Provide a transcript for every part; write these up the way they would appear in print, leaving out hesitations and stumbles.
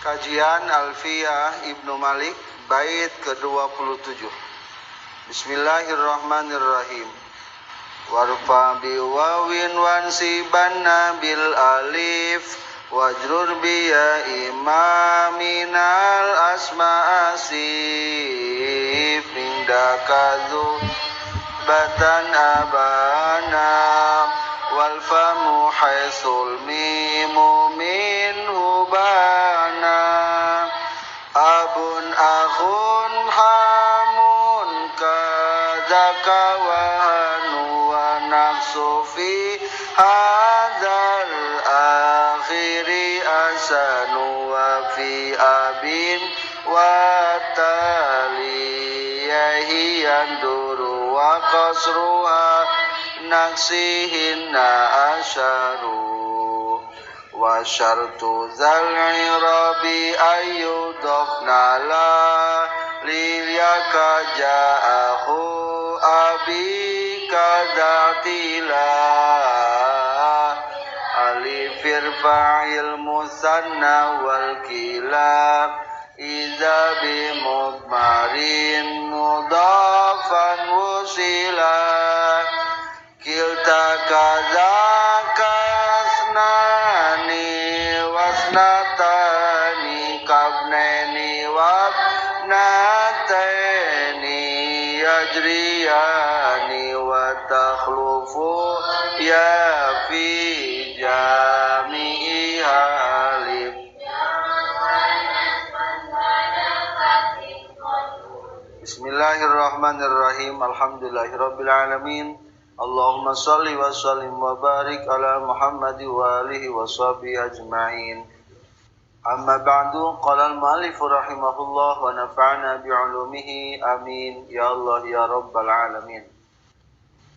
Kajian Alfiyah Ibnu Malik bait ke-27. Bismillahirrahmanirrahim. Warfa bi wawin wansibanna bil alif wajrur bi ya imaminal asma asif indakazu batan abana wal famu haitsul mimu minhu bana abun akhun hamun kadzaka wa hanu wa naqsu fi hadzal akhiri asanu wa fi abin wa taliyahi yanduru wa qasruha naqsihinna asyaru wa syartu zal irabi ayyudafna la liyaka ja'ahu abika da'tila alif irfa'il musanna wal kila idza bi mudmarin mudafan wusila kilta kadzaka asnani wasnatani kabnani wabnatani yajriyani wa takhlufu ya fi jami'i halif. Bismillahirrahmanirrahim. Alhamdulillahirabbil alamin. Allahumma salli wa sallim wa barik ala Muhammad wa alihi wa sahbihi ajma'in. Amma ba'du, qala al-mu'allif rahimahullah wa nafa'ana bi'ulumihi amin ya Allah ya rabbal alamin.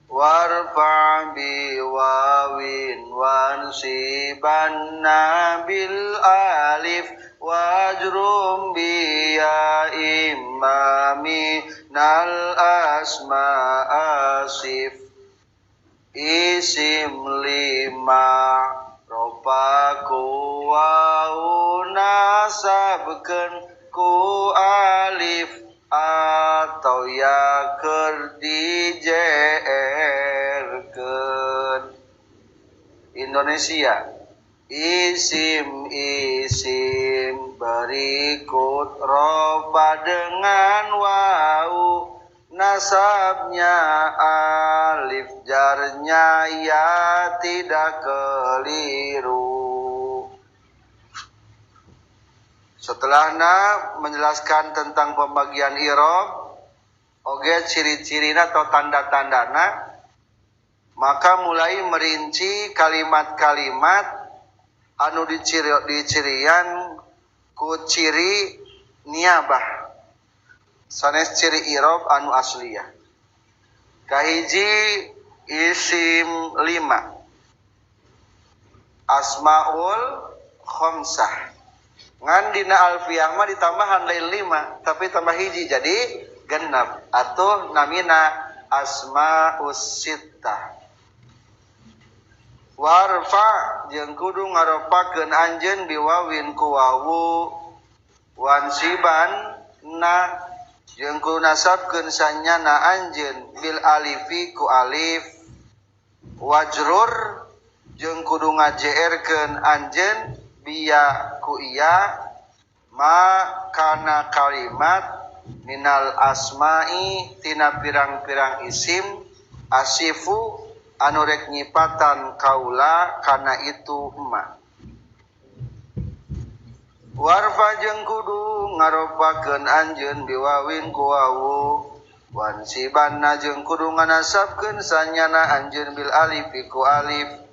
Warfa' bi wawin wansibanna bil alif wajrum bi ya imami nal asma asif isim lima ropa ku wau nasabkeun ku alif atau ya keur dijeerkeun. Indonesia isim isim berikut ropa dengan wau nasabnya alif jarnya ya tidak keliru. Setelahna menjelaskan tentang pembagian i'rab, oge ciri-cirina atau tanda-tandana, maka mulai merinci kalimat-kalimat anu dicirian ku ciri niabah sanes ciri i'rab anu asliyah. Kahiji isim lima asmaul khamsah. Ngan dina alfiyah mah ditambahan lain lima tapi tambah hiji jadi genap atau namina asmaus sittah. Warfa jeung kudu ngaropakeun anjeun biwawin ku wawu wansiban na jeung kudu nasabkeun sanyana anjeun bil alifi ku alif wajrur jeung kudu ngajeerkeun anjeun biya ku iya ma kana kalimat minal asma'i tina pirang-pirang isim asifu anu rek nyipatan kaula kana itu ma. Warfa jeung kudu ngaropakeun anjeun biwawin ku wawu wansibanna jeung kudu nganasabkeun sanyana anjeun bil alifi ku alif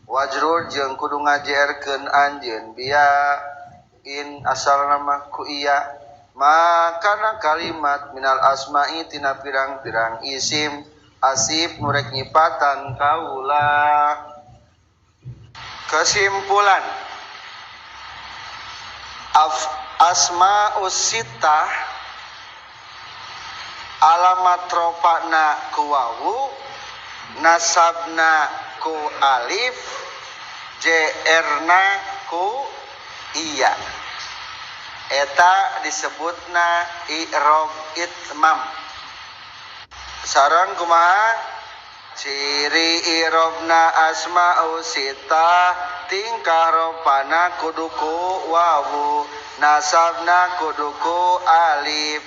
wajrur jeung kudu ngajeerkeun anjeun biya in asal nama ku iya makana kalimat minal asma'i tina pirang-pirang isim asif nu rek nyipatan kaula. Kesimpulan asma'us sittah alamat ropana ku wawu nasabna ku alif jrna ku iya. Eta disebutna i'rob itmam. Sareng kumaha? Ciri i'robna asma'u sita tingkah ropana kuduku wawu, nasabna kuduku alif,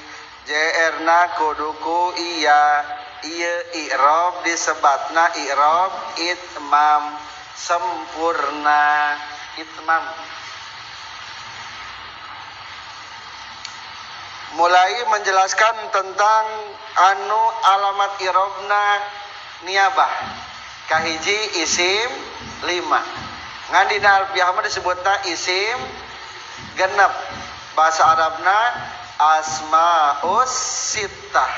jrna kuduku iya. Ieu i'rob disebatna i'rob itmam sempurna. Itmam mulai menjelaskan tentang anu alamat i'robna niabah. Kahiji isim 5. Ngan dina alfiah mah disebutna isim genep. Bahasa Arabna asmaus sittah.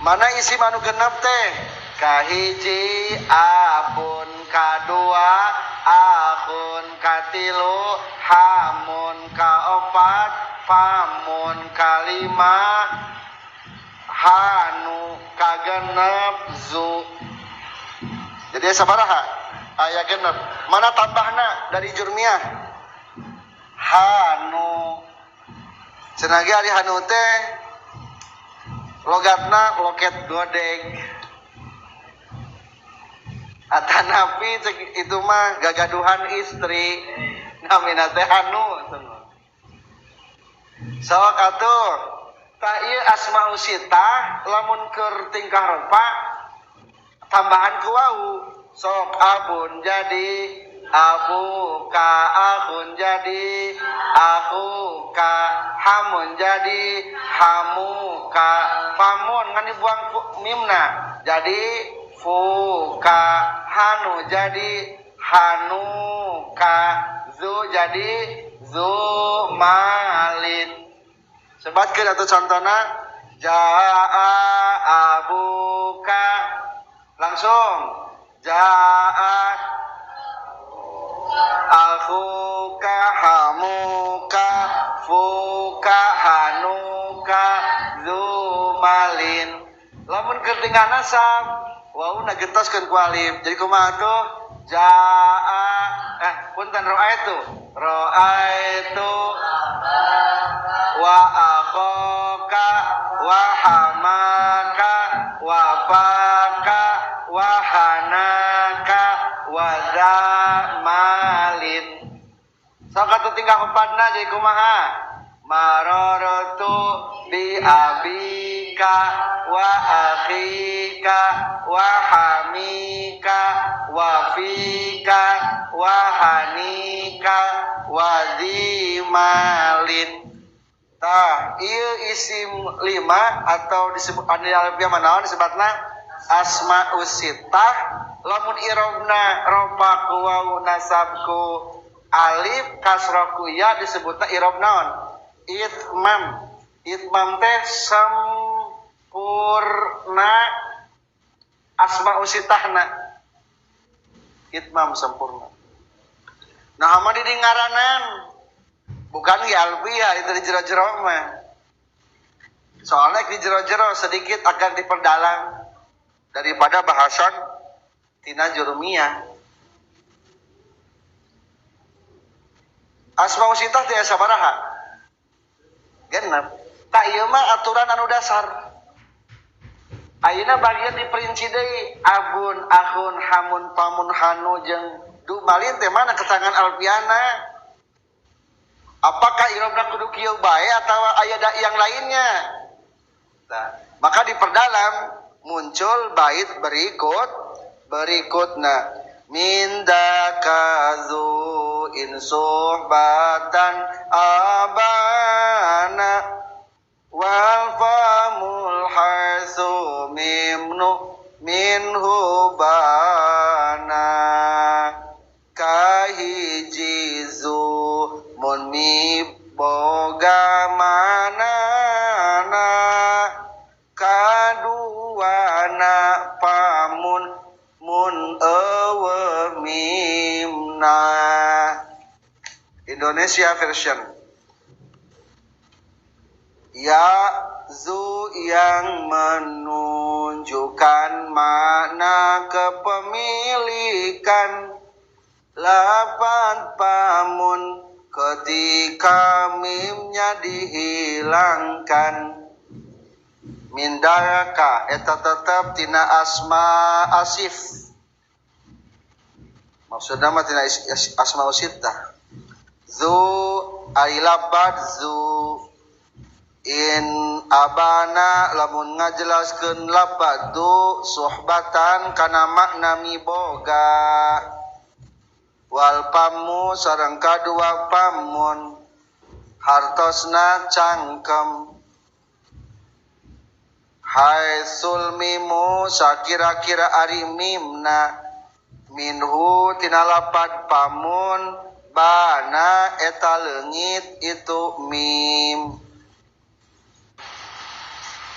Mana isim anu genep teh? Kahiji abun, kadua akhun, katilu hamun, kaopat famun, kalima hanu, kagenep zu. Jadi sabaraha? Aya genep. Mana tambahna dari jurmiyah? Hanu. Cenah ge ari hanu teh logatna loket godeg. Atanapi cek itu mah gagaduhan istri namina teh hanu. Sok atuh tah ieu asmaul sitah lamun keur tingkah rupa tambahan ku wau. Sok abun jadi abu ka, akhun jadi aku ka, hamun jadi hamu ka, famun ngan dibuang mimna jadi fu ka, hanu jadi hanu ka, zu jadi zu malin. Sebatkeun atuh contona jaa abuka, langsung jaa akhuka hamuka fuka hanuka zumalin. Lamun keur tinggal nasab wau na gentoskeun ku alif. Jadi kumaha tuh? Jaa punten roaitu roaitu wa akhoka wa hamaka wa faka wa hanaka wa zamalin. Sok atuh tinggal empatna jadi kumaha? Mararatu bi abika wa akhika wa hamika wa fika wa hanika wa zimalin. Tah, ieu isim 5 atau disebut anu alfiah manaon disebutna asmaus sittah. Lamun irobna rofa ku wawu nasabku alif kasrohku ya disebutna irob naon? Itmam. Itmam teh sempurna asmaus sittahna. Itmam sempurna. Nah, mah di ngaranan. Bukan di alfiah itu di jero-jero mah. Soalnya di jero-jero sedikit akan diperdalam daripada bahasan tina jurumiyah. Asmaus sittah teh sabaraha? Genep. Tak ieu mah aturan anu dasar. Ayeuna bagian diperinci deui abun, akhun, hamun, pamun, hanu jeung dumalin teh mana keterangan alfiana? Apakah irobna kudu kieu bae atawa aya yang lainnya? Nah, maka diperdalam muncul bait berikutna min dakazu in suhbatan abana wal famul hasu mimnu minhu bana kahiji zu mun mi boga manana kaduana pamun mun eueuh mimna. Indonesia version. Ya zu yang menunjukkan makna kepemilikan, lapan pamun ketika mimnya dihilangkan min daraka eta tetep tina asma asif maksudna mah tina asma sittah zu ari labad zu in abana lamun ngajelaskeun labad du suhbatan kana makna miboga wal pamu sareng kadua pamun hartosna cangkem haitsul mimu sakira-kira ari mimna minhu tina lapad pamun bana eta leungit itu mim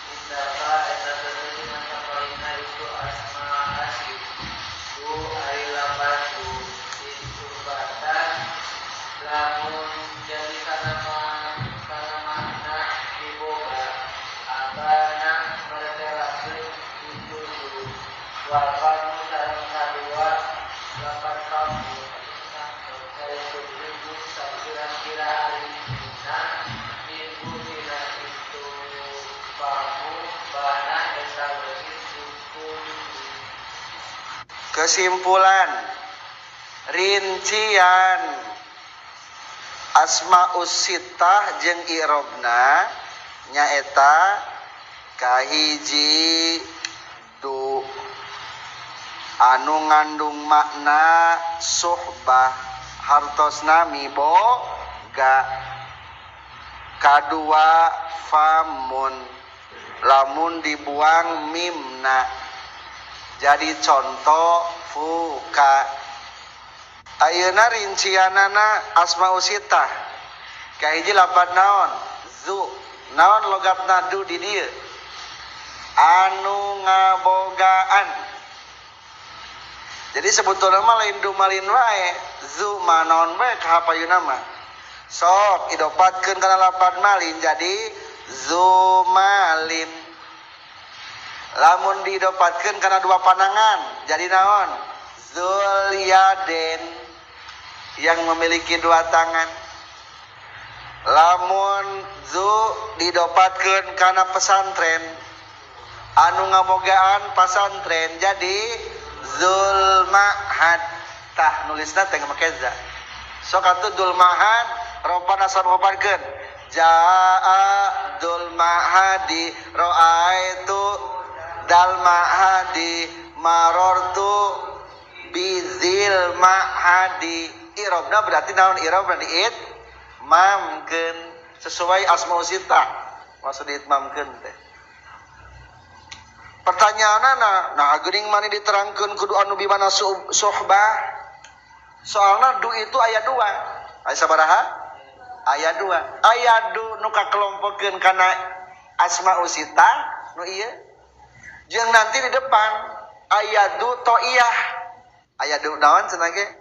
indaka eta teteuna sakalina itu asma asif du ari lapad du insurbatan lamun jadi kana makna diboga abana meretelakeun itu du wal pamu sareng kadua lapan pamu itu du sakira-kira ari mimna minhu tina itu pamu bana eta leungit itu. Kesimpulan rincian asmaus sittah jeung i'robna nyaeta kahiji du anu ngandung makna suhbah hartosna miboga kadua famun lamun dibuang mimna jadi contoh fuka. Ayeuna rincianana asmaus sittah kahiji lapad naon zu naon logatna du di dieu anu ngabogaan. Jadi sebetulna mah lain du malin wae zu mah naon wae ka payuna mah sok idopatkeun kana lapad malin jadi zu malin. Lamun diidopatkeun kana dua panangan jadi naon zul yaden yang memiliki dua tangan. Lamun zu didopatkeun kana pesantren anu ngabogaan pasantren jadi zul ma'had. Tah nulisna teh make za. Sok atuh dzul ma'had ropa nasab hoparkeun jaa dzul ma'hadi ra'aitu dal ma'hadi marortu bizil ma'hadi. Irobna berarti naon irob berarti it mamkeun sesuai asmaul sittah maksud itmamkeun teh. Pertanyaanana nah geuning mani diterangkeun kudu anu bimana suhbah soalna du itu aya dua aya sabaraha aya dua aya du nu kakelompokeun kana asmaul sittah nu ieu jeung nanti di depan aya du toiyah aya du naon cenah ge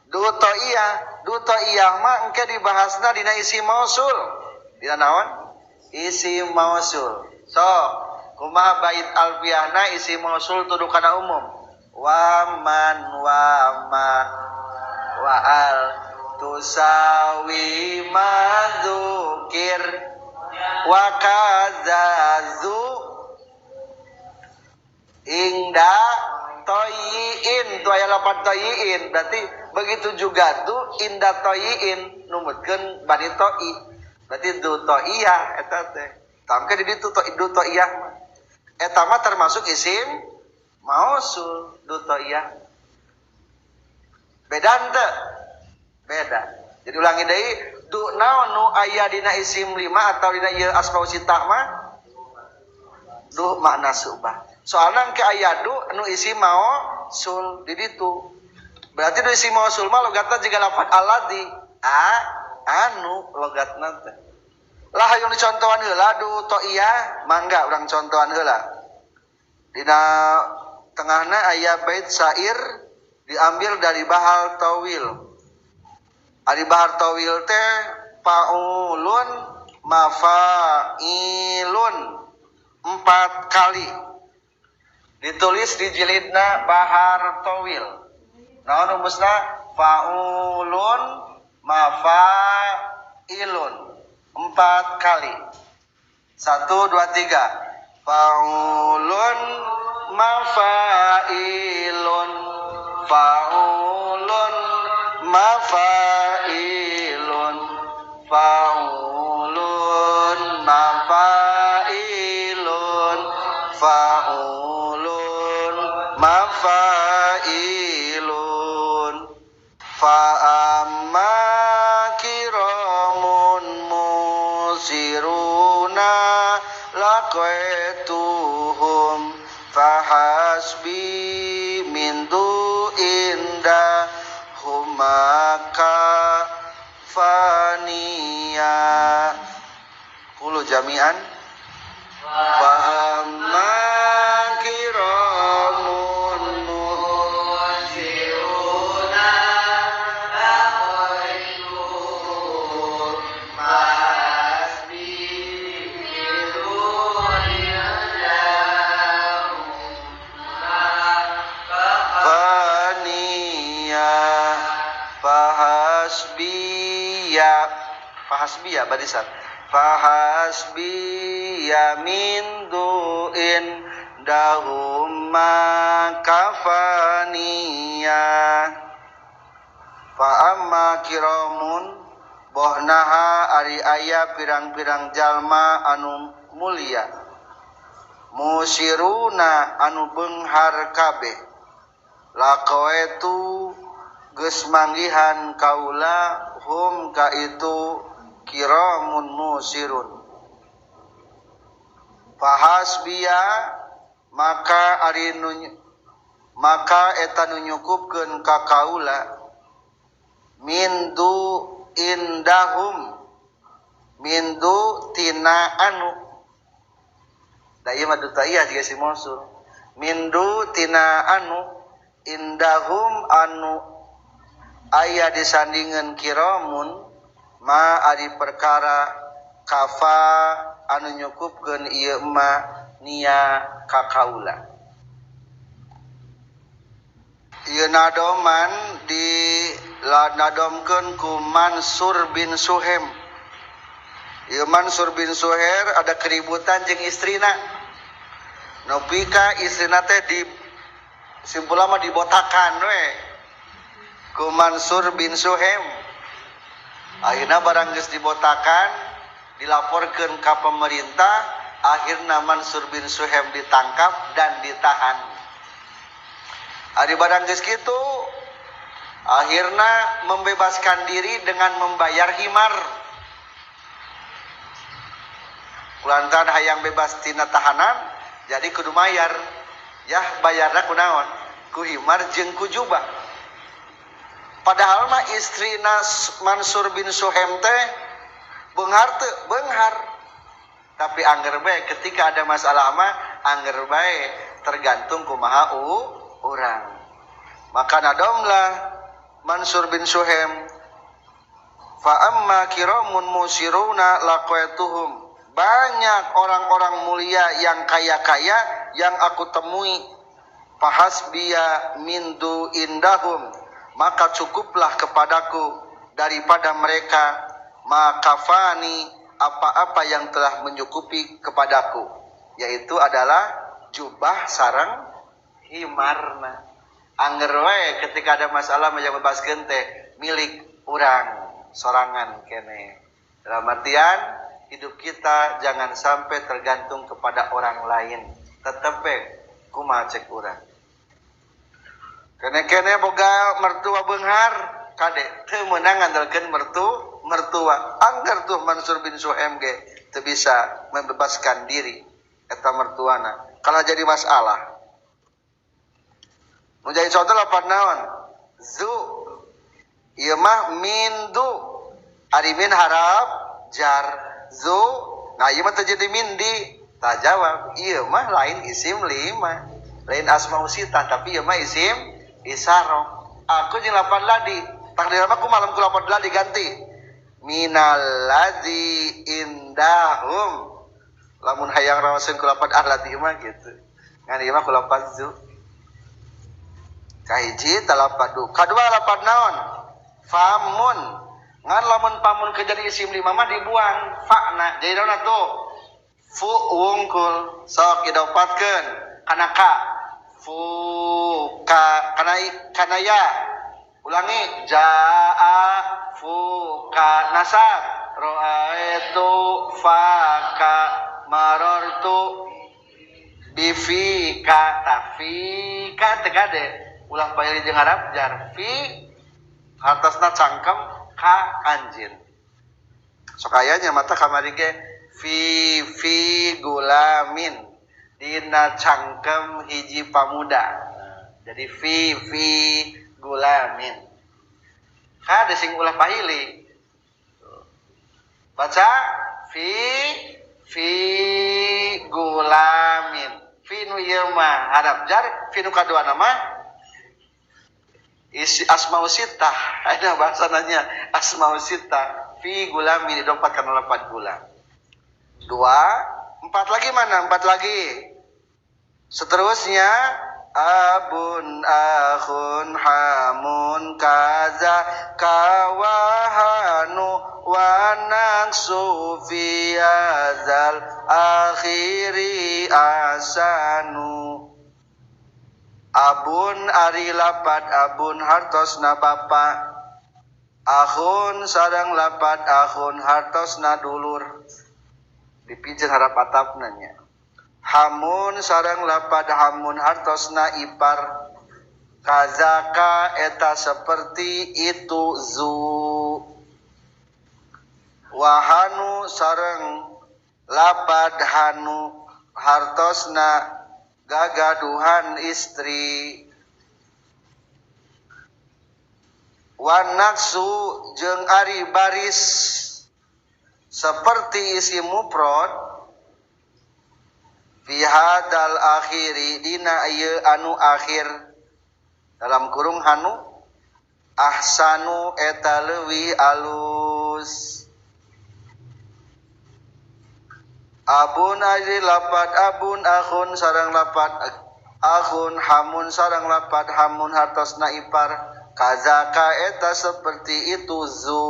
du toiyah. Du toiyah mah engke dibahasna dina isi mausul dina naon isi mausul. So kumaha bait alfiyahna isi mausul tuduh kana umum wa man wa ma wa al tusawi madzukir wa kadzazu ingda toyiin tu aya lapan toyiin berarti begitu juga tu inda toyiin numutkeun bani toi berarti du toiyah eta teh tangke di ditu du toiyah mah eta mah termasuk isim mausul du toiyah. Beda henteu? Beda. Jadi ulangi deui du naon nu aya dina isim lima atau dina ieu asmaul sittah mah du makna subah. Soalna engke aya du nu isi mausul di ditu. Berarti du isi mausul mah logatna jiga lafaz alladzi a anu logatna teh. Lah hayang dicontohan heula du toiyah mangga urang contohan heula. Dina tengahna aya bait syair diambil dari Bahar Tawil. Ari Bahar Tawil teh faulun mafailun 4 kali. Ditulis di jilidna Bahar Tawil. Naon rumusna? Faulun Mafailun 4 kali. 1 2 3. Faulun mafailun faulun mafailun faulun mafailun faulun mafailun fa amma kiramun musiruna laqaituhum fahasbi min du inda humaka faniya. Qulu jami'an. Fa amma kiramun musiruna laqaituhum fahasbi min du inda faniya. Fahasbiya fahasbiya barisan fahasbiya min du'in dahumma kafaniya. Fa amma kiramun bohnaha ari aya pirang-pirang jalma anu mulia musiruna anu beunghar kabeh laqaitu geus manggihan kaula hum ka itu kiramun musirun. Fahasbiya maka ari maka eta nu nyukupkeun ka kaula min du indahum min du tina anu da ieu mah duta ieu jiga si Mansur min du tina anu indahum anu aya disandingan kiramun ma ari perkara kafa anu nyukupkeun ieu ma nia ka kaula. Ieu nadoman di nadomkeun ku Mansur bin Suhem. Ieu Mansur bin Suher ada keributan jeung istrina. Nepi ka istrina teh di simpulna mah dibotakan we ku Mansur bin Suhem. Akhirna barang geus dibotakan, dilaporkeun ka pemerintah, akhirna Mansur bin Suhem ditangkap dan ditahan. Ari barang geus kitu, akhirna membebaskan diri dengan membayar himar. Kulantaran hayang bebas tina tahanan, jadi kudu mayar. Yah bayarna kunaon? Ku himar jeung ku jubah. Padahal mah istri Mansur bin Suhem teh beunghar teu beunghar. Tapi angger bae ketika ada masalah mah angger bae tergantung kumaha urang. Maka nadomlah Mansur bin Suhem fa amma kiramun musiruna laqaituhum. Banyak orang-orang mulia yang kaya-kaya yang aku temui. Fahasbiya min du indahum, maka cukuplah kepadaku daripada mereka makafani apa-apa yang telah mencukupi kepadaku, yaitu adalah jubah sareng himarna. Angger we ketika ada masalah yang bebaskeun teh milik urang sorangan kene. Dalam artian hidup kita jangan sampai tergantung kepada orang lain. Tetep we kumaha cek urang. Kene-kene boga mertua beunghar kade teu meunang ngandalkeun mertua. Angger tuh Mansur bin Suhem ge teu bisa membebaskan diri eta mertuana. Kalau jadi masalah. Nu jadi contoh lapan naon? Zu ieu mah min du. Ari min harap jar zu. Nah ieu mah teu jadi min di. Tah jawab ieu mah lain isim lima. Lain asma usitah tapi ieu mah isim isaroh. Aku jeung lapan ladi. Takdir mah ku malam ku lapan ladi ganti. Minal ladzi indahum. Lamun hayang rawaseun ku lapan ahladi mah gitu. Ngan ieu mah ku lapan zu. Kahiji talapan du. Kadua lapan naon? Famun. Ngan lamun pamun kejadi isim lima mah dibuang fakna. Jadi naon atuh? Fu wungkul sok idopatkeun kana ka. Fu ka kana kana ya. Ulangi jaa fu ka nasab ra'aitu fa ka marartu bi fi ka tafi ka teu kade ulah paili jeung harap jar fi hartosna cangkem ka anjeun. Sok aya nya mata kamari ge fi fi gulamin dina cangkem hiji pamuda. Jadi fi fi gulamin. Kade sing ulah pahili. Baca fi fi gulamin. Fi nu ieu mah harap jar, fi nu kaduana mah isi asmaul sittah. Ada bahasananya asmaul sittah. Fi gulamin didompat kana lapat gulam. Dua, empat lagi mana? Empat lagi. Seterusnya abun akhun hamun kaza kawahanu wanaksu fi azal akhiri asanu. Abun ari lapat abun hartosna bapa. Akhun sareng lapat akhun hartosna dulur. Dipijin harap atapna nya. Hamun sareng lapad hamun hartosna ipar. Kazaka eta seperti itu zu. Wahanu sareng lapad hanu hartosna gagaduhan istri. Wanaksu jeung ari baris seperti isi mufrad fi hadal akhiri dina ieu anu akhir dalam kurung hanu ahsanu eta leuwih alus. Abun ari lapat abun akhun sareng lapat akhun hamun sareng lapat hamun hartosna ipar. Kazaka eta seperti itu zu.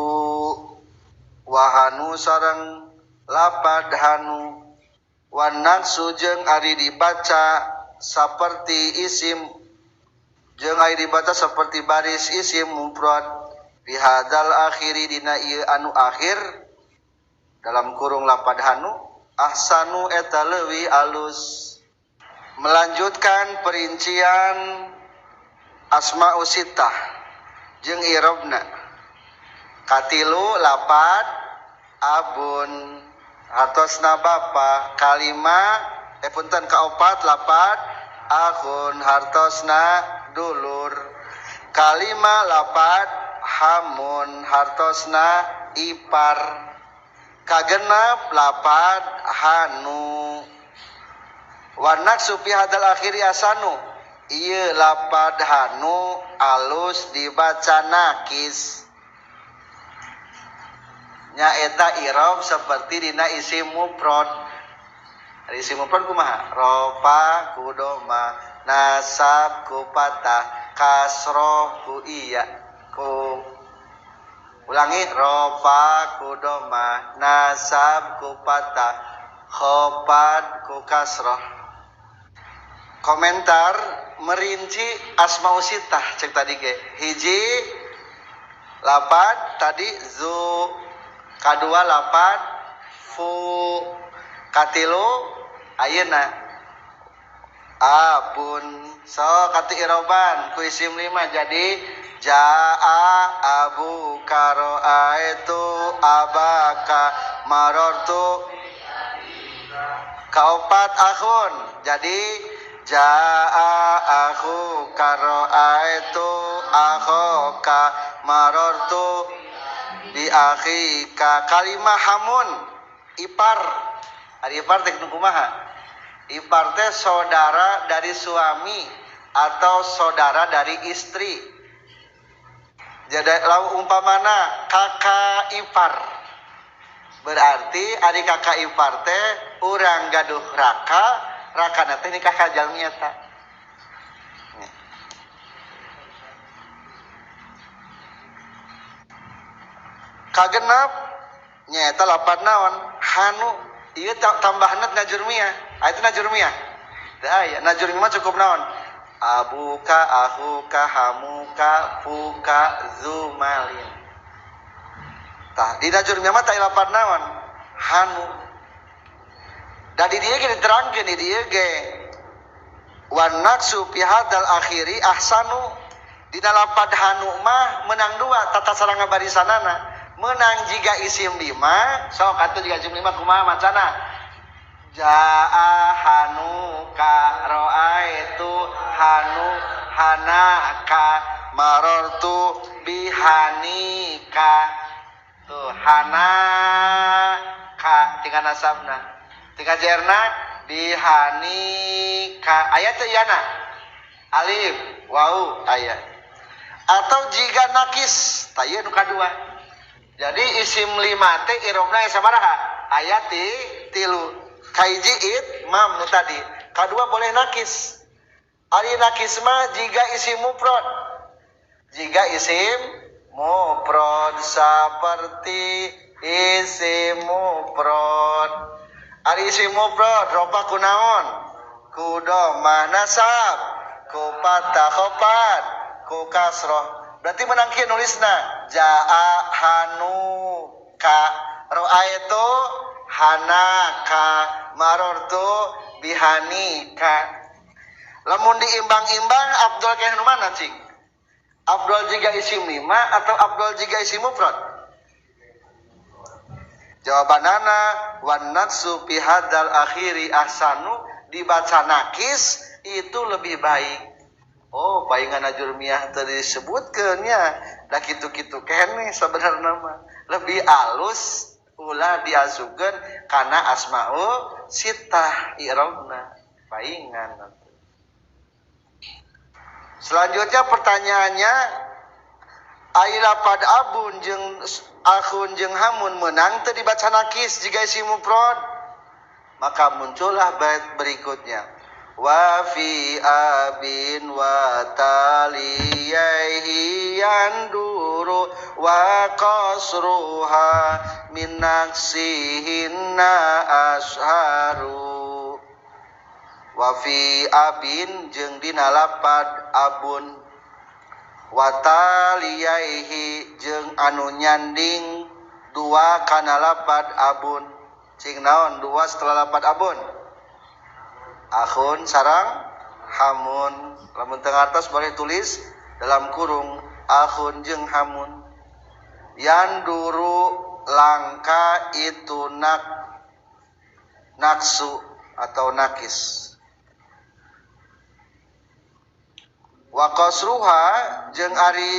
Wahanu sareng lapad hanu. Wanaksu jeung ari dibaca seperti isim jeung ari dibaca seperti baris isim mufrad fi hadzal akhiri dina ieu anu akhir dalam kurung lapad hanu ahsanu eta leuwih alus. Melanjutkan perincian asmaul sittah jeung i'rabna. Katilu lapad abun hartosna bapa. Kalima punten kaopat lapad akhun hartosna dulur. Kalima lapad hamun hartosna ipar. Kagenap lapad hanu. Wanak supi hadal akhiri asanu. Ieu lapad hanu alus dibaca nakis. Nyaeta i'rab seperti dina isim mufrad. Ari isim mufrad kumaha? Rofa ku doma, nasab ku patah, kasroh ku iya ku. Ulangi, rofa ku doma, nasab ku patah, khofad ku kasroh. Komentar merinci asmaul sittah cek tadi ge. Hiji lapad tadi zu, kadua lapad fu, katilu ayeuna abun. So kati iroban ku isim lima jadi jaa abu karoaitu abaka marortu. Kaopat akhun jadi jaa aku karoaitu akhoka marortu bi akhika. Kalimah hamun ipar. Ari ipar teh nu kumaha? Ipar teh saudara dari suami atau saudara dari istri. Jadi lamun umpamana kakak ipar, berarti ari kakak ipar teh urang gaduh raka, rakana teh nikah ka jalmi eta. Kagenap nyaeta lapad naon? Hanu. Ieu tambahna najurmiyah. Aya teh najurmiyah. Teu aya. Najurmiyah mah cukup naon? Abuka, ahuka, hamuka, fuka, zumalin. Tah di najurmiyah mah teh lapad naon? Hanu. Da di dieu ge diterangkeun di dieu ge wan naqsu fi hadzal akhiri ahsanu. Dina lapad hanu mah menang dua tata sarang barisanana. Menang jika isim lima, sok atuh jika isim lima kumaha macana? Jaa hanuka roaitu hanu hanaka marortu bihanika. Tuh hanaka tinggal nasabna. Tinggal jerna bihanika. Aya teu iana? Alif, wau aya. Atau jika nakis, tah ieu nu kadua. Jadi isim lima teh irobna aya sabaraha? Aya tilu. Kahiji it mam nu tadi. Kadua boleh nakis. Ari nakis mah jika isim mufrad. Jika isim mufrad seperti isim mufrad. Ari isim mufrad ropa kunaon? Ku domah nasab, ku patah khopat, ku kasroh. Berarti menang kieu nulisna jaa hanuka roaitu hanaka marortu bihanika. Lamun diimbang-imbang Abdul keneh nu mana cing? Abdul jiga isim lima atau Abdul jiga isim mufrad? Jawabanana wan naqsu fi hadzal akhiri ahsanu, dibaca nakis itu lebih baik. Oh, paingan najurmiyah tadi disebutkeun nya, da kitu-kitu keneh sabenerna mah. Lebih alus ulah diasupkeun kana asmaul sittah i'rabna paingan. Selanjutnya pertanyaannya, ai lapad abun jeung akhun jeung hamun menang teu dibaca nakis jika isim mufrad? Maka muncullah bait berikutnya. Wa fi abin wa taliyaihi yanduru wa qasruha min naqsihinna asharu. Wa fi abin jeung dina lapad abun, wa taliyaihi jeung anu nyanding dua kana lapad abun. Cing naon dua setelah lapad abun? Akhun sarang hamun. Lamun teu ngartos boleh tulis dalam kurung akhun jeung hamun. Yanduru langka itu naksu atau nakis. Wa qasruha jeung ari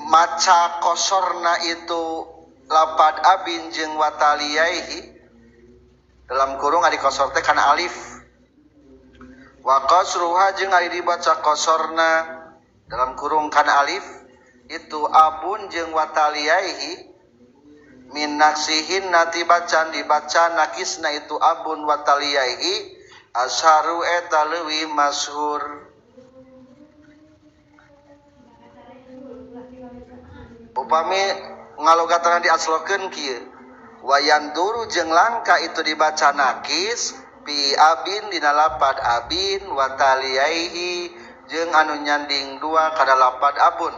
maca kosorna itu lapad abin jeung wataliyaihi dalam kurung ari kosor teh kana alif. Wa qasruha jeung ari dibaca kosorna dalam kurung kana alif itu abun jeung wataliyaihi min naksihin nati bacaan dibaca nakisna itu abun wataliyaihi asharu eta leuwih masyhur. Upami ngalogatana diaslokeun kieu wayanduru jeung langka itu dibaca nakis pi abin dina lapad abin wataliyaihi jeung anu nyanding dua kana lapad abun.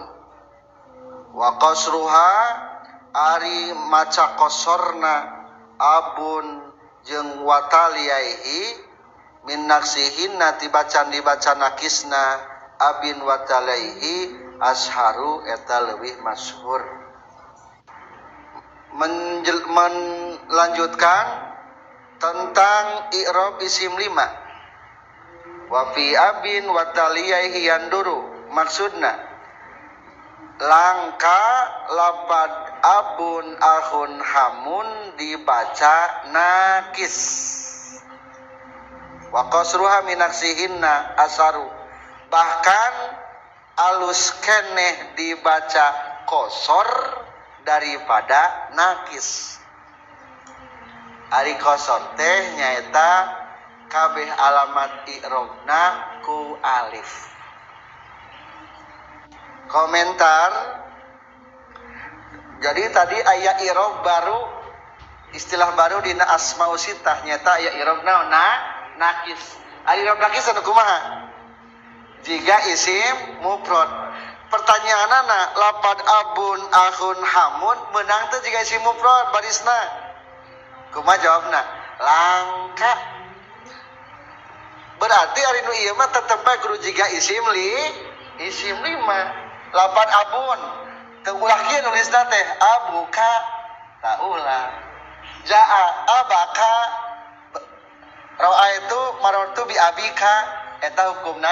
Wa qasruha ari maca kosorna abun jeung wataliyaihi min naksihinna tibacan dibaca nakisna abin wataliyaihi asharu eta leuwih masyhur. Melanjutkan tentang i'rab isim lima. Wa fi abin wa taliyaihi yanduru, maksudna langka lapad abun ahun hamun dibaca nakis. Wa qasruha minaksihinna asaru, bahkan alus keneh dibaca kosor daripada nakis. Ari kosor teh nyaeta kabeh alamat i'rabna ku alif. Komentar Jadi tadi aya i'rob baru, istilah baru dina asmaul sittah nyata aya i'rob naon? Nakis. Ari i'rob nakis anu kumaha? Jika isim mufrad. Pertanyaanana lapad abun akhun hamun menang teh jika isim mufrad barisna. Kumaha jawabna? Langka. Berarti ari nu ieu mah tetep bae kudu jiga isim li, isim lima. Lapad abun teu ulah kieu nulisna teh abuka ta ulah. Jaa abaka ra'aitu marartu bi abika eta hukumna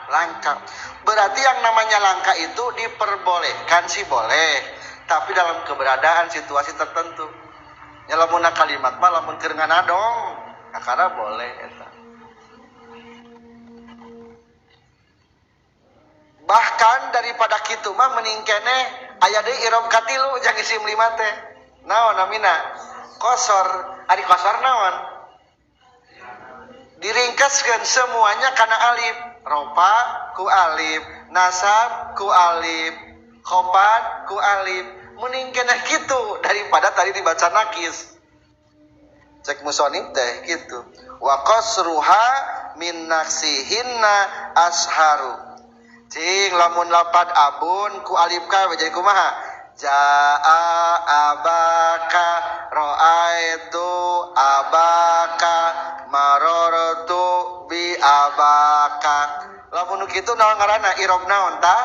langka. Berarti yang namanya langka itu diperbolehkan sih boleh, tapi dalam keberadaan situasi tertentu. Ya lamun kalimat mah lamun keur nganadong, kakara boleh eta. Bahkan daripada kitu mah mending keneh aya deui i'rob katilu jeung isim lima teh. Naon namina? Kosor. Ari kosor naon? Diringkaskeun semuanya kana alif. Ropa ku alif, nasab ku alif, khopat ku alif. Mending keneh kitu daripada tadi dibaca nakis. Cek musonib teh kitu. Wa qasruha min naksihinna asharu. Cing lamun lapad abun ku alif ka jadi kumaha? Jaa abaka ra'aitu abaka marartu bi abaka. Lamun kitu naon ngaranna? I'rob naon tah?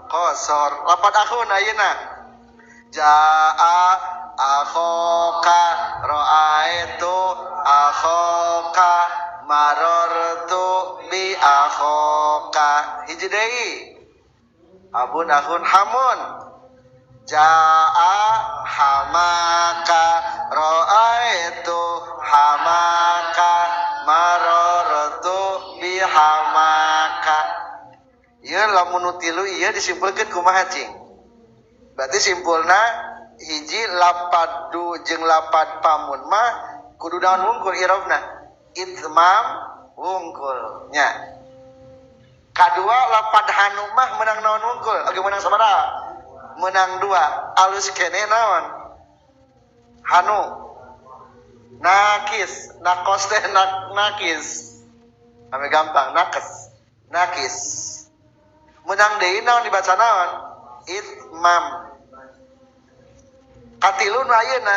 Qasar. Lapad akhun ayeuna. Jaa akhoka ra'aitu akhoka marartu bi akhoka. Hiji deui. Abun akhun hamun. Jaa hamaka ra'aitu hamaka marartu bi hamaka. Ieu lamun nu tilu ieu disimpulkeun kumaha cing? Berarti simpulna hiji lapad du jeung lapad pamun mah kudu naon wungkul i'robna? Itmam wungkul nya. Kadua lapad hanu mah menang naon wungkul? Oge menang sabaraha? Menang dua. Alus keneh naon? Hanu. Nakis, nakos teh nakis. Ame gampang nakes. Nakis. Menang deui naon dibaca naon? Itmam. Katilu nu ayeuna.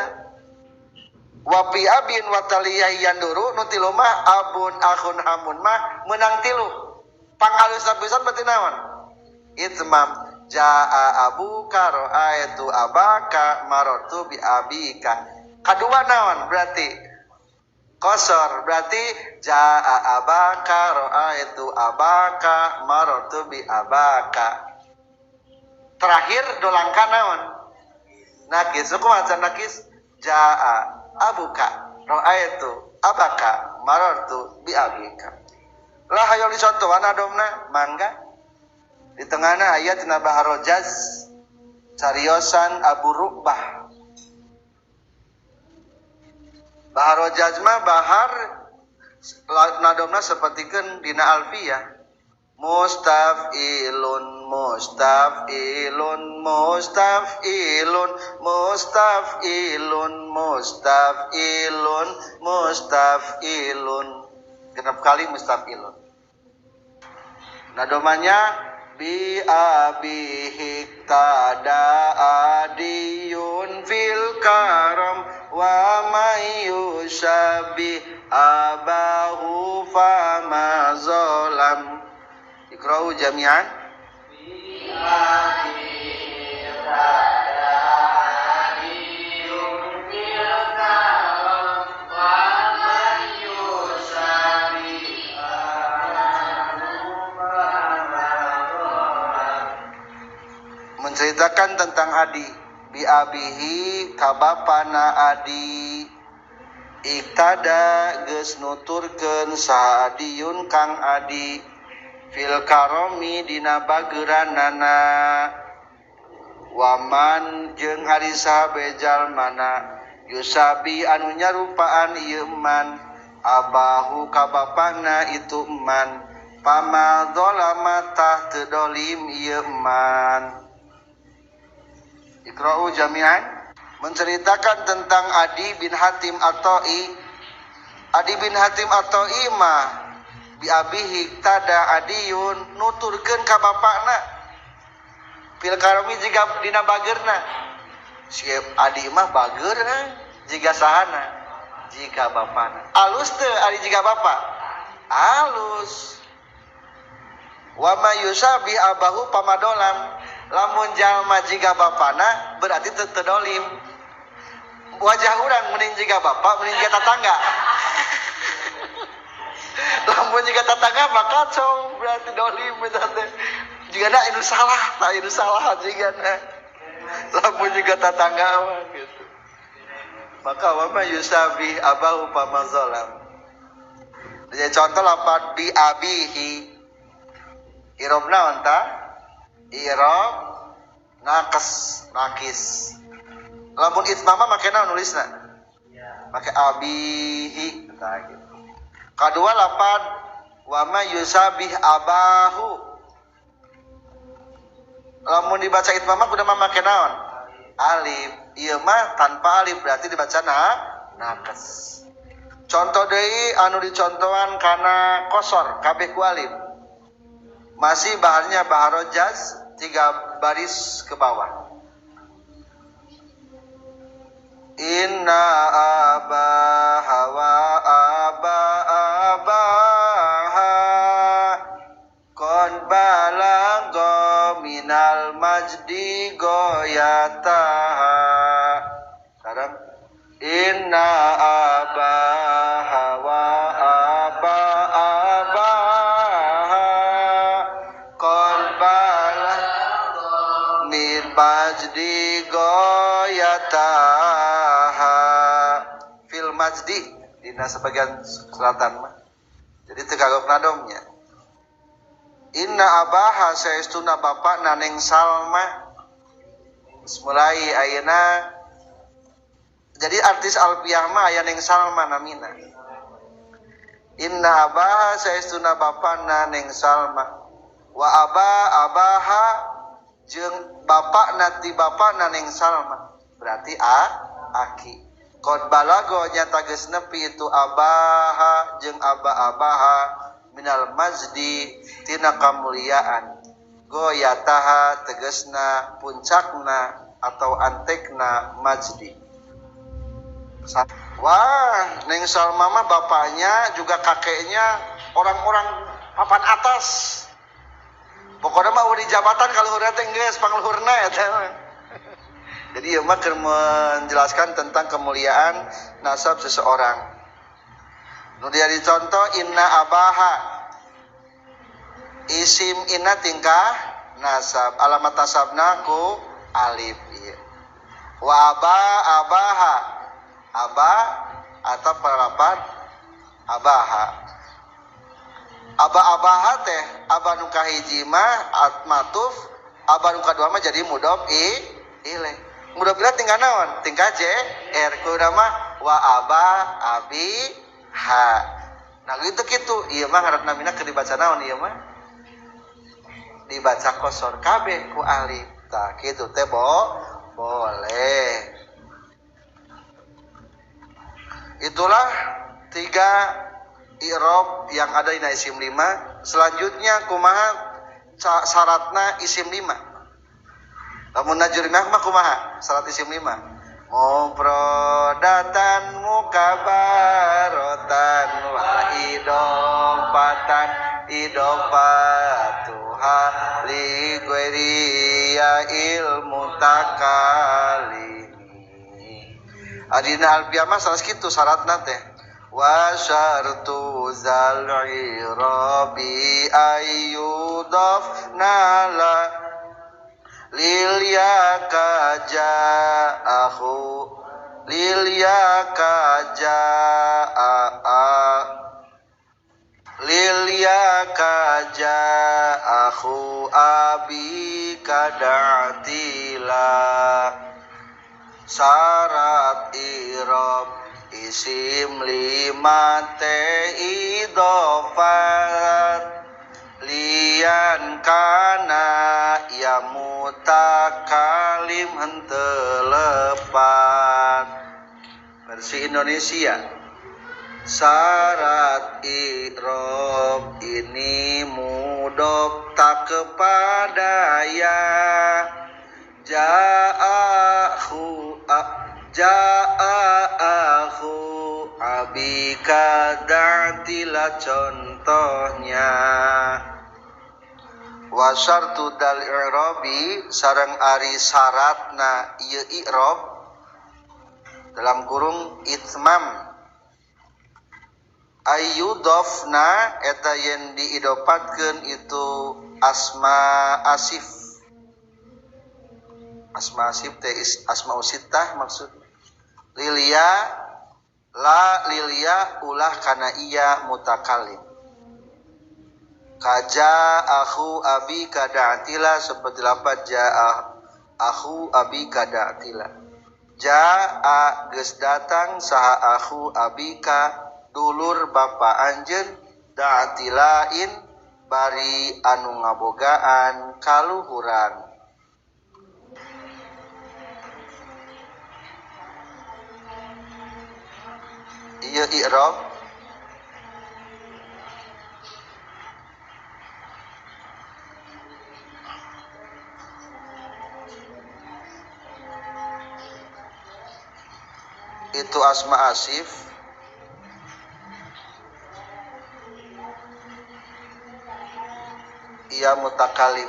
Wa fi abin wa taliyah yanduru nu tilu mah abun akhun hamun mah menang tilu. Pangalusna pisan berarti naon? Itmam. Jaa abuka ra'aitu abaka marartu bi abika. Kadua naon berarti? Qasar berarti jaa abaka ra'aitu abaka marartu bi abaka. Terakhir dolangka naon? Nakis. Kumaha nakis? Jaa abuka ra'aitu abaka marartu bi abika. Lah hayo dicontohan adomna mangga. Di tengahna aya tina Baharul Jaz cariosan Abu Rukbah. Baharul Jaz mah bahar nadomna sapertikeun dina alfiyah. Mustafilun mustafilun mustafilun mustafilun mustafilun mustafilun. Genep kali mustafilun. Nadomanya bi abihi tada adiyun fil karam wa may yusabi abahu fama zalam. Iqra'u jami'an. Bi abihi tada adiyun fil karam wa may yusabi abahu fama zalam. Menceritakan tentang Adi. Bi abihi kabapana Adi. Iktada geus nuturkeun saha Adiyun kang Adi fil karomi dina bageranana waman jeung ari sahabe jalmana yusabi anu nyarupaan ieu man abahu ka bapana itu man pama zalama tah teu dolim ieu man. Iqra'u jami'an menceritakan tentang Adi bin Hatim At-Ta'i. Adi bin Hatim At-Ta'i mah bi abihi tada adiyun nuturkeun ka bapakna fil karami jiga dina bageurna. Si Adi mah bager jiga sahana jika bapakna. Alus teu Adi jiga bapak? Alus. Wa ma yusabi abahu pamadolam. Lamun jalma jiga bapana berarti teu dolim. Wajah urang mending jiga bapak mending jiga tatangga. Lamun jiga tatangga mah kacau berarti dolim eta teh. Jigana anu salah, tah anu salah jigana. Lamun jiga tatangga mah gitu. Maka wa ma yusabi abahu pamazolam. Jadi contoh lapan bi abihi. I'rob naon tah? I'rob naqas, nakis. Lamun itmama make naon nulisna? Make abihi tah gitu. Kadua lapan wa ma yusabih abahu. Lamun dibaca itmama kudu mah make naon? Alif. Ieu mah tanpa alif berarti dibaca naqas. Contoh deui anu dicontohan kana kosor kabeh ku alif. Masih baharnya baharojaz 3 baris ke bawah. Inna abaha wa aba abaha kon balagha minal majdi goyataha. Sekarang inna abaha wa aba abaha kon balagha min majdi goyataha. Fil majdi dina sebagian selatan mah. Jadi teu kagok nadomnya. Inna abaha saestuna bapak naneng Salma. Mulai ayeuna jadi artis alfiah mah aya neng Salma namina. Inna abaha saestuna bapak naneng Salma. Wa aba abaha jeung bapak nati bapak naneng Salma. Berarti a aki. Qad balago nyata geus nepi itu abaha jeung aba abaha minal majdi tina kamuliaan. Goyataha tegesna puncakna atau antekna majdi. Wah, Neng Salma mah bapaknya juga kakeknya orang-orang papan atas. Pokoknya mah udah jabatan kaluhurna teh geus pangluhurna eta mah. Jadi ieu mah keur menjelaskan tentang kemuliaan nasab seseorang. Nu dia dicontoh inna abaha. Isim inna tingkah nasab, alamat nasabna ku alif ieu. Wa aba abaha. Aba atau perlapan abaha. Aba abaha teh aba nu kahiji mah matuf, aba nu kadua mah jadi mudhof ilaih. Mudhof ilaih tingkah naon? Tingkah j r kudu mah wa aba abi ha. Nah gitu kitu ieu mah ngaranna namina keur dibaca naon ieu mah? Dibaca kosor kabeh ku alif. Tah kitu teh boleh. Itulah 3 i'rob yang ada di isim 5. Selanjutnya kumaha syaratna isim 5. Lamun najrimah mah kumaha syarat isim 5? Mufradatan mukabaratan wa idofatan idofatuha li ghairi ya ilmu takalimi. Adina alfiah mah salah kitu syaratna teh. Wa syartu zal i'rabi ayyudaf nala lil yakaja akhu lil yakaja a lil yakaja akhu abi kadatila. Syarat i'rab isim 5 te idofat liya Gantian kana ya mutakalim henteu lepat. Versi Indonesia, syarat i'rob ini mudhof tak kepada ya, ja'ahu ja'ahu abika da'tila contohnya. Wa syartu dal i'robi sareng ari syaratna ieu i'rob dalam kurung itmam ayyudhafna eta yen diidopatkeun itu asma asif. Asma asif teh asma usittah maksud lilia la lilia ulah kana iya mutakallim. Kaja aku abi kada'atila seperti lapat ja'a aku abi kada'atila. Ja'a geus datang saha aku abika dulur bapa anjeun da'atilain bari anu ngabogaan kaluhuran. Ieu i'rab itu asma asif ia mutakalim.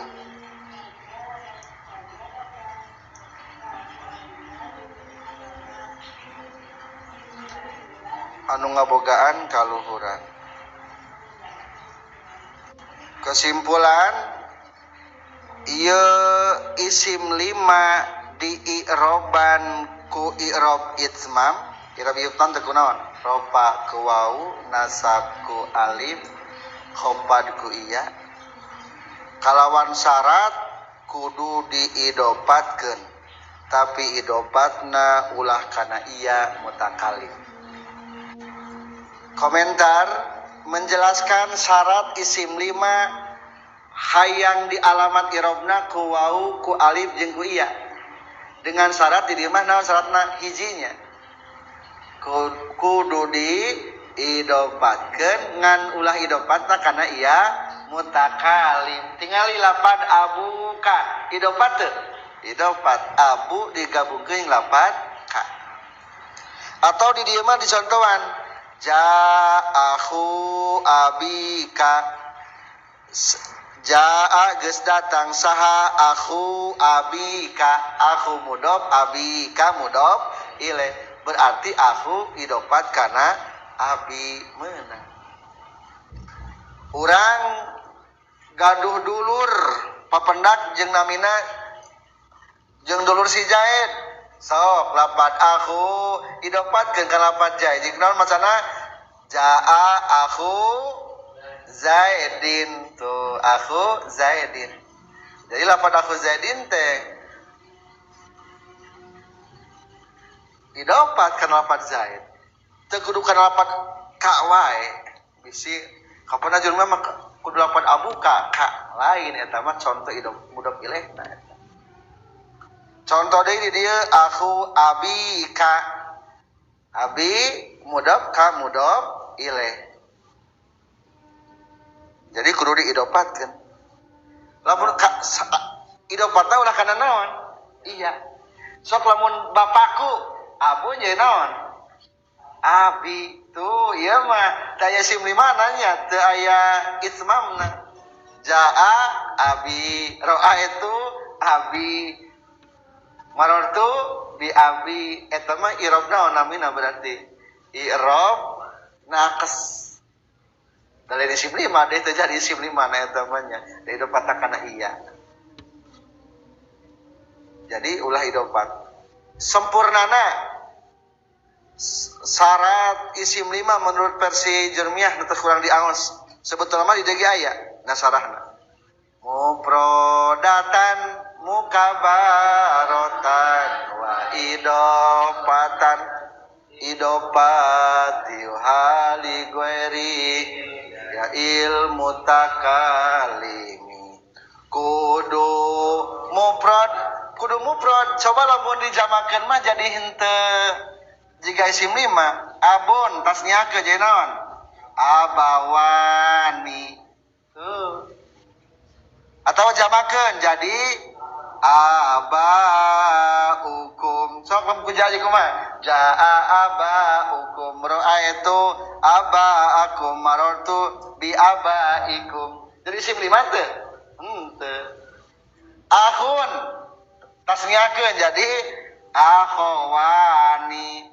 Anu ngabogaan kaluhuran. Kesimpulan ieu isim lima di i'roban ku i'rob itmam. I'rob itmam teh kunaon? Rofa ku wau, nasab ku alif, khofad ku iya. Kalawan syarat kudu diidopatkeun, tapi idopatna ulah kana iya mutakalim. Komentar menjelaskan syarat isim lima hayang di alamat i'robna ku wau ku alif jeung ku iya. Dengan syarat di dieu mah naon syaratna? Hijinya kudu diidopatkeun ngan ulah idopatna kana iya mutakalim. Tingali lapad abuka idopat teu? Idopat abu digabungkeun lapad ka. Atau di dieu mah dicontohan ja'ahu abika, ja'a geus datang saha aku abika, aku mudhof abika mudhof ilaih, berarti aku idopat kana abi meunang. Urang gaduh dulur papendak jeung namina jeung dulur si Zaid, sok lapat aku idopatkeun ka lapat Zaid jeung naon macana jaa aku Zaidin, tuh aku Zaidin. Jadi lapat aku Zaidin teh idopat kana lapat Zaid. Teu kudu kana lapat ka wae. Bisi kapan jelema mah kudu lapat abu ka ka lain eta mah contoh idop mudhof ilaihna eta. Contoh deui di dieu aku abi ka. Abi mudhof ka mudhof ilaih. Jadi kudu diidopatkeun. Lamun ka idopatna ulah kana naon? Iya. Sok lamun bapakku abu jadi naon? Abi. Tuh ieu mah teu aya isim lima nanya, teu aya itmamna. Jaa abi, roa itu abi. Marortu bi abi eta mah i'rob naon namina berarti? I'rob naqs. Dari isim lima deh terjadi isim lima na eta mah nya. Da idopat kana iya. Jadi ulah idopat. Sempurnana syarat isim lima menurut versi Jermiah nu kurang diaos. Sebetulna mah di DG aya nasarahna. Mufrodatan mukabarotan wa idopatan idopati hali gueri ya ilmu takalimi. Kudu mufrad, kudu mufrad. Coba lamun dijamakeun mah jadi henteu jiga isim lima. Abun tasniakeun jadi naon? Abawani. Tuh. Atau jamakeun jadi abaukum. Sok lamun ku jadi kumaha? Jaa abaukum ra'aitu abaakum marartu bi abaikum. Jadi isim lima teu? Henteu. Akhun tasniakeun jadi akhwani.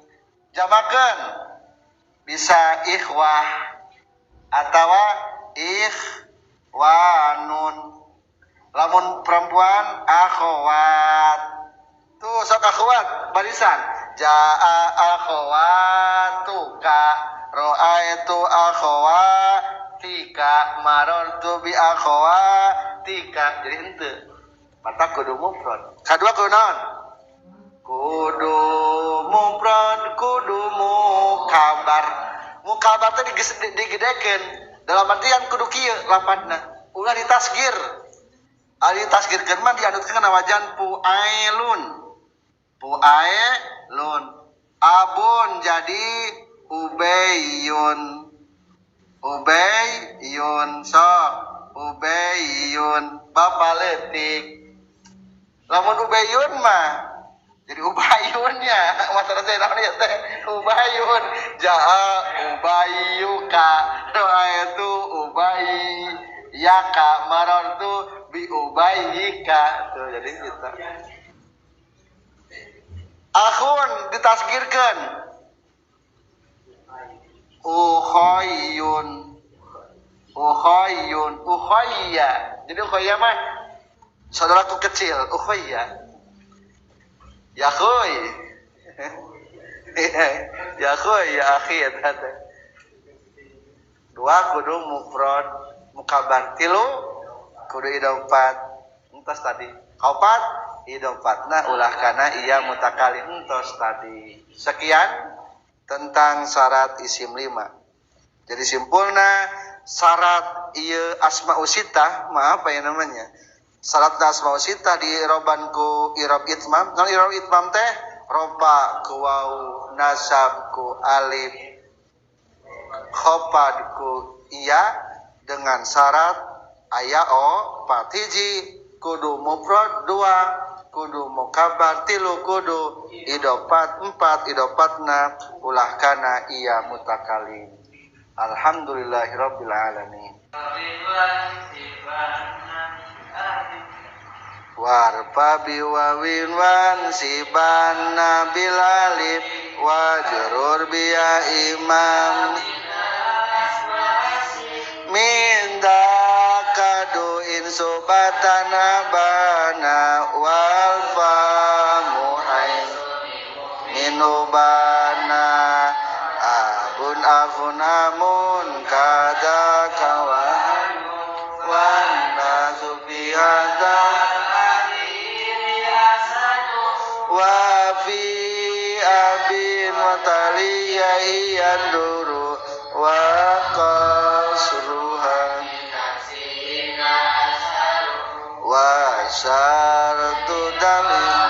Jamakeun bisa ikhwah atawa ikhwanun. Lamun perempuan akhwat. Tuh sok akhwat barisan. Jaa akhwatuka ra'aitu akhwatika marartu bi akhwatika. Jadi henteu. Mata kudu mufrad. Kadua kudu naon? Kudu mufrad, kudu mukabar. Mukabar teh digedekeun. Dalam artian kudu kieu lapadna. Ulah ditasgir. Ari tasgirkeun mah dianutkeun kana wajan puailun. Puailun. Abun jadi ubayun. Ubayun sok ubayun bapa leutik. Lamun ubayun mah jadi ubayunnya masalah saya naon ya teh ubayun jaa ubayuka ra'aitu ubayyaka marartu bi ubayyika. Tuh jadi kita akhun ditasgirkeun ukhayyun ukhayyun ukhayya. Jadi ukhayya mah saudaraku kecil, ukhayya. Ya khuy. Ya khuy ya akhi eta teh. Dua kudu mufrad mukabar, tilu kudu idofat. Entos tadi. Kaopat idofatna ulah kana iya mutakalim entos tadi. Sekian tentang syarat isim lima. Jadi simpulna syarat ieu asmaus sittah, maaf apa ya namanya? Syarat asmaus sittah di i'roban ku i'rob itmam. Naon i'rob itmam teh? Rofa ku waw, nasab ku alif, khofad ku iya dengan syarat aya opat. Hiji kudu mufrad, dua kudu mukabar, tilu kudu idofat, empat idofatna ulah kana iya mutakalim. Alhamdulillahirabbil alamin. Warfa biwawin wan sibanna bil alif wajrur biya imam min dakadu in subatan abana wal famu ain minubana abun akhun amun kada kawan wan nasu bihadza wa fi abin wa taliya iyanduru wa qasruha wa syartu dalil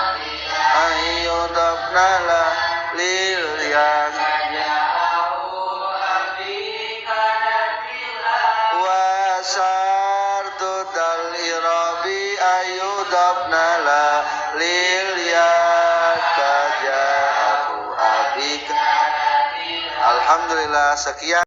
ayyudabnala lil yang wa syartu dal irabi ayyudabnala lil ya. Alhamdulillah, sekian.